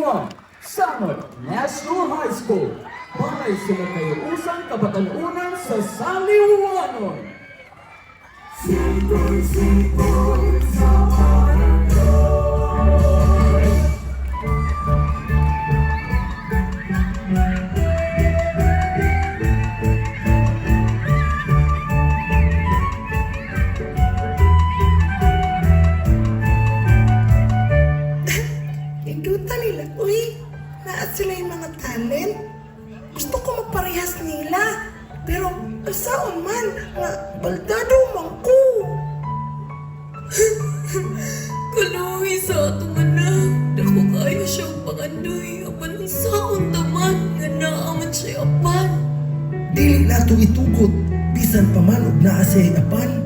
1, Samar National High School. Balay sa kayuusang kabatanunan sa Saliwanon. Sikoy, sikoy sa barangay. Induta nila, uy, naa sila yung mga talent. Gusto ko maparehas nila. Pero asaon man, nga baldado man ko. Kaluhi sa atong anak. Dako kayo siyang pangandoy. Apan ang saon taman nga naaman siya apan. Dili nato itugot bisan pa man og naa siya apan.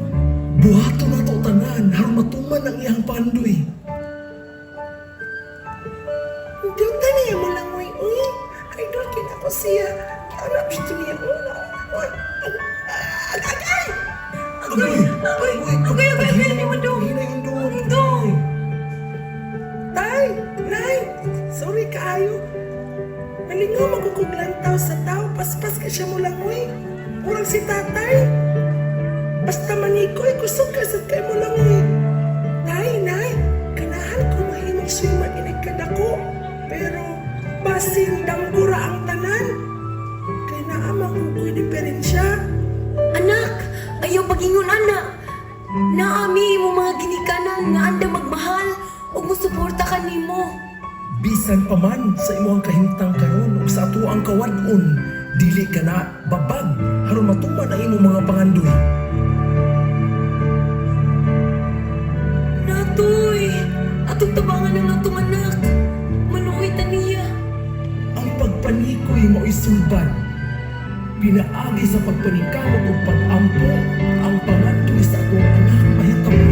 Buhaton nato tanan aron matuman ang iyang pandoy. Induta niya mo lang, uy, uy. Idol kinako siya. Anak gusto niya. Uy, ay, ay, ay! Agoy! Agoy! Agoy! Agoy! Agoy! Mo dong! Hinayon dong! Dong! Tay! Nay! Sorry kaayo. Nalingaw magkukuglantaw sa tao. Paspas ka siya mo lang, uy. Murag si tatay. Basta manikoy, kusog ka sa kay mo lang, uy. Nay, nay, kanahan ko mahimong swimmer inig kadako. Pero, basin danggura ang tanan. Kay naa man ko ko'y diferensya. Anak! Ayaw pagingon anak! Naami mo mga ginikanan nga anda magmahal ug musuporta kanimo. Bisan pa man sa imong kahimtang karon ug sa ato ang kawad-on, dili ka na babag aron matuman ang imong mga pangandoy. Natoy! Atong tabangan ang atong anak. Maluoy ta niya. Ang pagpanikoy mao'y sulbad. Pinaagi sa pagpaningkamot ug pag-ampo ang pangandoy sa atong anak mahitabo.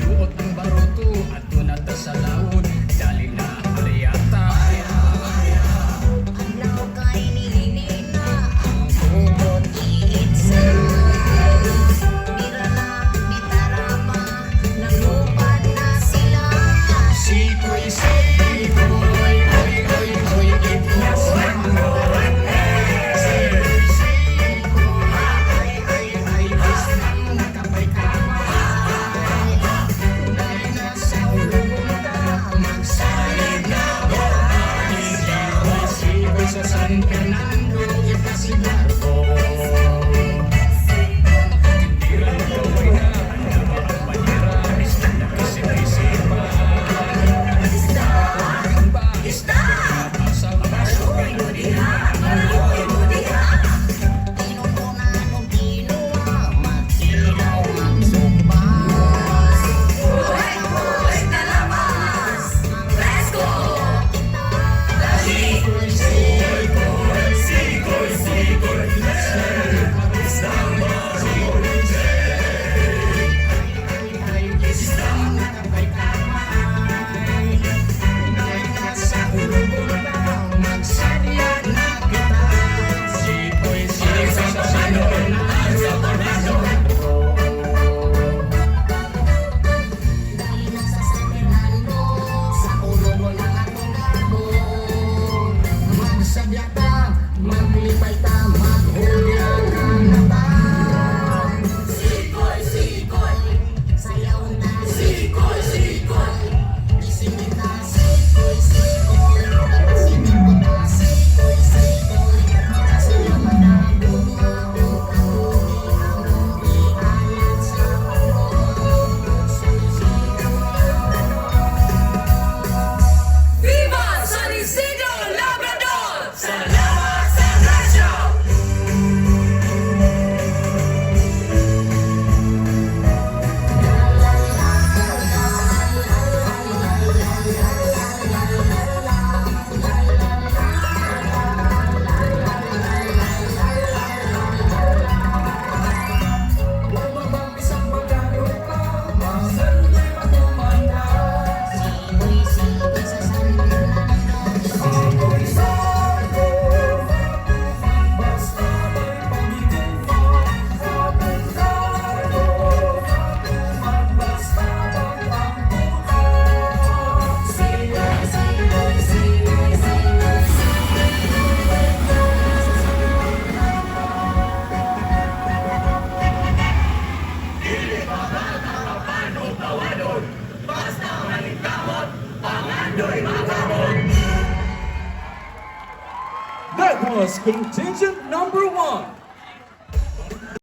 Duot ang baruto at na sa laon. Dali na Ariata. Adlaw kay nilinina ang kubot iitsa. Bira na bitara pa naglupad na sila. Sikoy, sikoy, oy, oy, oy, itnas na mga. Sikoy, sikoy, ay, ay, ay, isnang nakapay kamay. Dali na sa ulunta, magsalig na ba? Sikoy sa San Fernando, ipasigarbo. Tinutunan og tinuwa magtilaw magsugba. Dali na sa San Fernando, sa ulo mo lang atong garbo. Magsadya ta, maglipay ta, maghulya ka na ta. Sikoy, sikoy, sayaw ta. Sikoy, sikoy, isingin ta. Sikoy, sikoy, ipasingin ko ta. Sikoy, sikoy, makasalamat ta. Gugma o kabuhi among gialat sa Panginoon. Viva San Isidro Labrador! Pangandoy mga kamot! That was contingent number 1.